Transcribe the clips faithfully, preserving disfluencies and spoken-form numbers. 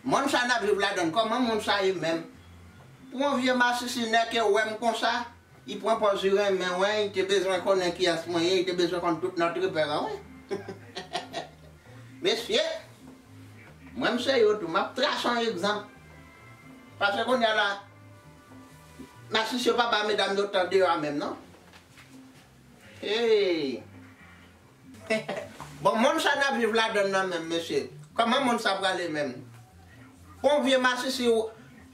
Monn sa n ap viv ladann, kòman monn sa ye menm? Pou yon vye masisi nèg ke wè m konsa, li pran pòz li renmen mwen, li te bezwen konnen kiyès mwen ye, li te bezwen konn tout nòt repè an, wi. Mesye, mwen m se yo tou, m ap trase yon egzanp. Paske kounye a la, masisi yo pa ba medam yo tan deyò a menm, non. Hey! Bon, monn sa n ap viv ladann nan menm, mesye. Kòman monn sa prale menm? Pou yon vye masisi,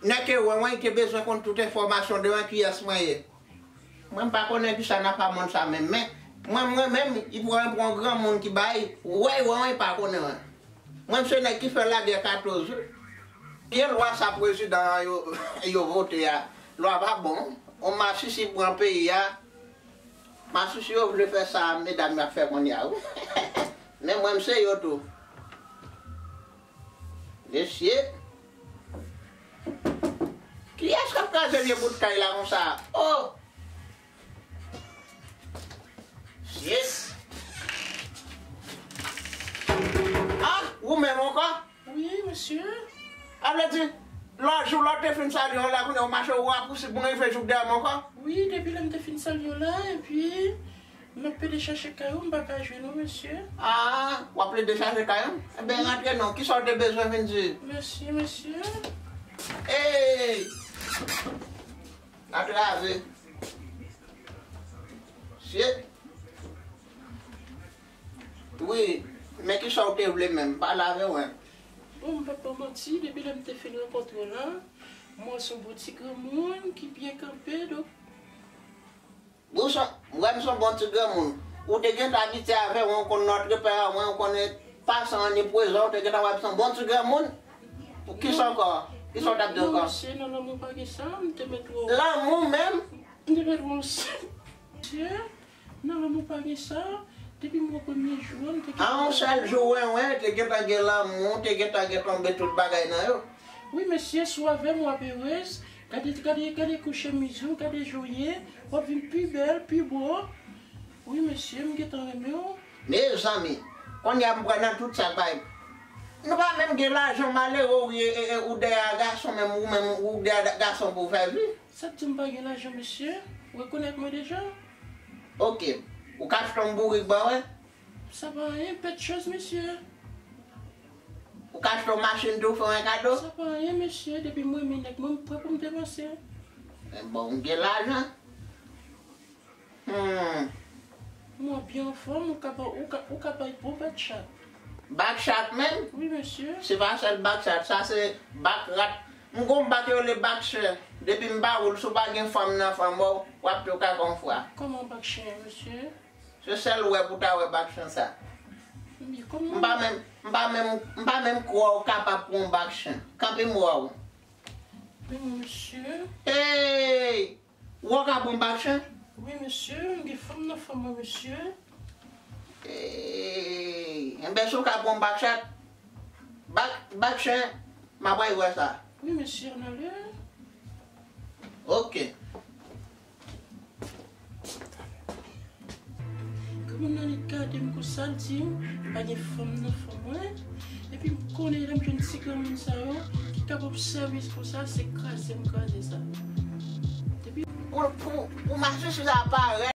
nèg ke wè mwen, li te bezwen konn tout enfòmasyon de mwen, kiyès mwen ye. Mwen, m pa konnen kisa n ap fè monn sa menm, men mwen, mwen menm, li pran, pran granmoun ki bay, wè, wè, wè, li pa konnen, wè. Mwen, m se nèg ki fè lagè katòz, wi. Gen lwa sa prezidan an yo, yo vote a. Lwa pa bon. On masisi pran peyi a. Masisi yo vle fè sa medam yo ap fè kounye a, wi. Men mwen, m se yo tou. Mesye. Kiyès k ap kraze vye bout kay la konsa? Oh! Mesye. Ah, ou menm ankò? Wi, mesye. A vle di, lòt jou, lè w te fin salye w la, kounye a w mache, w rapousib, bon, rive jouk dèyè m ankò? Wi, depi lè m te fin salye w la, epi m ap plede chache kay ou, m pa ka jwenn ou, mesye. Ah, w ap plede chache kay ou? Ebyen, rantre non. Kisa w te bezwen vin di? Mèsi, mesye. Ey! Atrave. Shit. Wi, men kisa w te vle menm? Pale avè mwen. Bon, m p ap ba w manti, depi lè m te fin rankontre w la, m wè w se yon bon ti granmoun ki byen kanpe, donk. Bouchon, m wè m se yon bon ti granmoun. Ou te gentan abitye avè mwen, ou konn nòt repè a mwen, ou konnen pasan an ni prezan, ou te gentan wè m se yon bon ti granmoun. Pou kisa ankò? Kisa w t ap di ankò? Non, mesye, nan lanmou pa gen sa, m te mèt wè w. Lanmou menm? M te mèt wè w. Mesye, nan lanmou pa gen sa, depi m wè w premye jou an, m te gentan. A yon sèl jou, wen, wen, te gentan gen lanmou, te gentan gen tonbe tout bagay nan yo. Wi, mesye, si w avè m, w ap erez. Gade, gade, gade kou chemiz ou, gade jan w ye, w ap vin pi bèl, pi bo. Wi, mesye, m gentan renmen w. Mezanmi, kounye a m pran nan tout sa k bay. Nou pa menm gen lajan, malere w ye, e, e, ou dèyè a gason menm, ou menm, ou dèyè a gason pou w fè vi. Sa k di m pa gen lajan, mesye? Ou rekonèt mwen deja? Oke, ou ka achte yon bourik ban mwen? Sa pa anyen, pèt chans, mesye. Ou ka achte yon machin tou, fè yon kado? Sa pa anyen, mesye. Depi m renmen nèg mwen, m prè pou m depanse. Men bon, m gen lajan. Hmm. Mwen byen anfòm, ou ka ba, ou ka, ou ka bay bon bak chat. Bak chat menm? Wi, mesye. Se pa sèl bak chat, sa se bak rat. M gon bak yo rele bak chen. Depi m pa woul, si w pa gen fanm nan fanm ou, w ap tou kaka yon fwa. Kòman bak chen, mesye? Se sèl ou wè pou w ta wè bak chen sa. Men kòman? M pa menm, m pa menm, m pa menm kwè w kapab pran yon bak chen. Kanpe m wè w. Men mwen, mesye. Hey! Ou wè w ka pran bak chen? Wi, mesye, m gen fanm nan fanm mwen, mesye. Hey! Enben, si w ka pran bak chat, bak, bak chen, m ap al wè sa. Wi, mesye, ann ale. Oke. Granmoun nan, li gade m konsa, l di m pa gen fanm nan fanm mwen. Epi m konnen lè m jwenn ti granmoun sa yo ki kapab sèvis konsa, se kraze m kraze sa. Depi Pou, pou, pou masisi sa parèt.